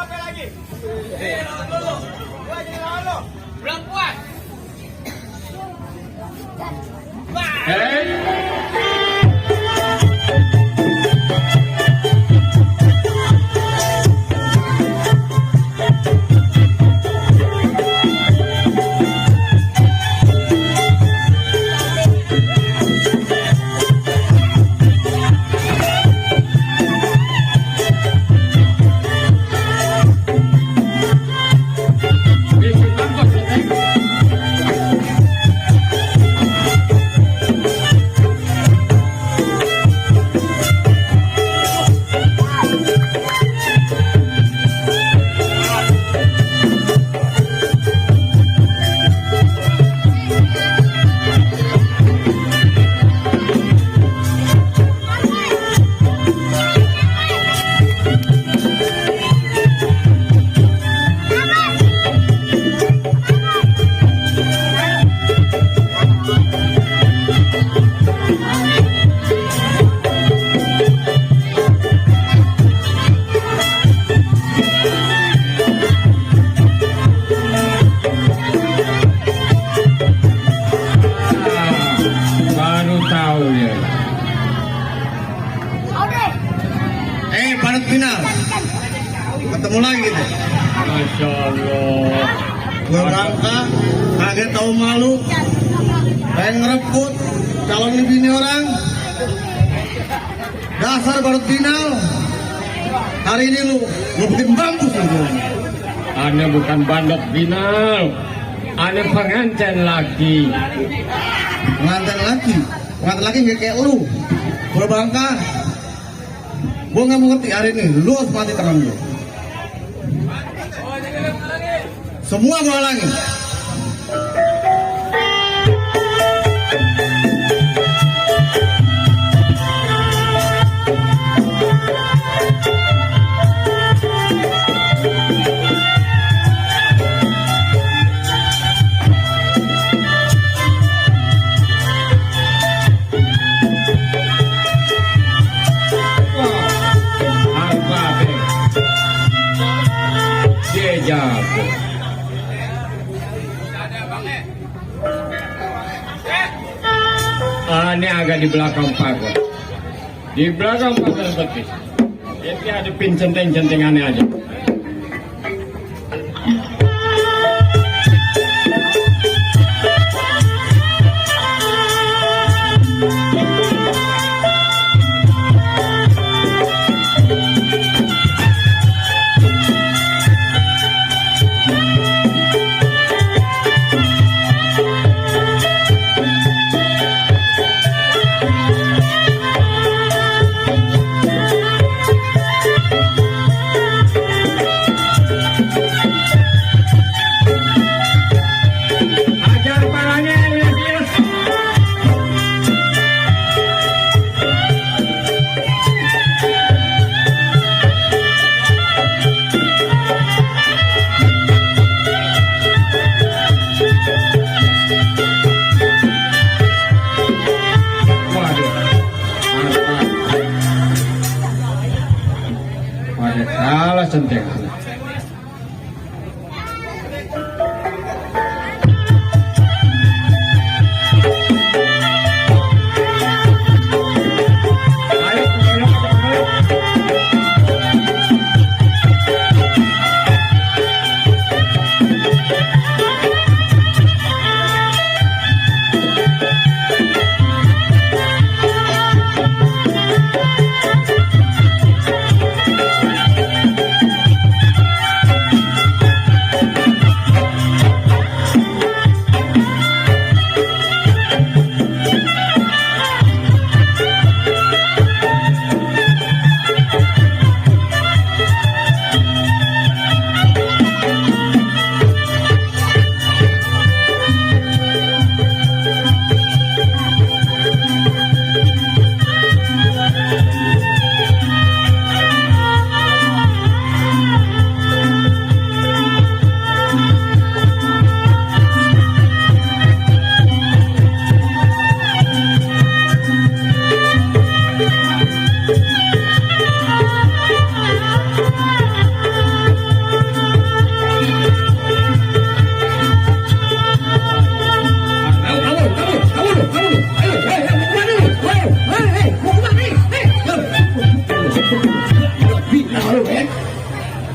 apa lagi? Lawan dulu. Gua jadi lawan lo. Belum puas. Baru tahu ya. Padat final. Ketemu lagi gitu. Masya Allah. Gua bangka, kaget tahu malu. Pengen ngerebut calon bini orang. Dasar barat final. Hari ini lu bikin mampus lu. Ane bukan bandot final. Ane pengantin lagi. Pengantin lagi nggak kayak lu. Gua bangka. Gua nggak mau ngerti hari ini. Lu harus mati tangan lu. Semua gua halangin. Apa be? Dia jago. Ini agak di belakang pagar. Di belakang pagar betis. Jadi ada pin centeng-centengannya aja. Kalah centengan.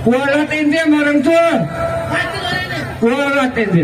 Kualatin dia orang tua. Kualatin dia.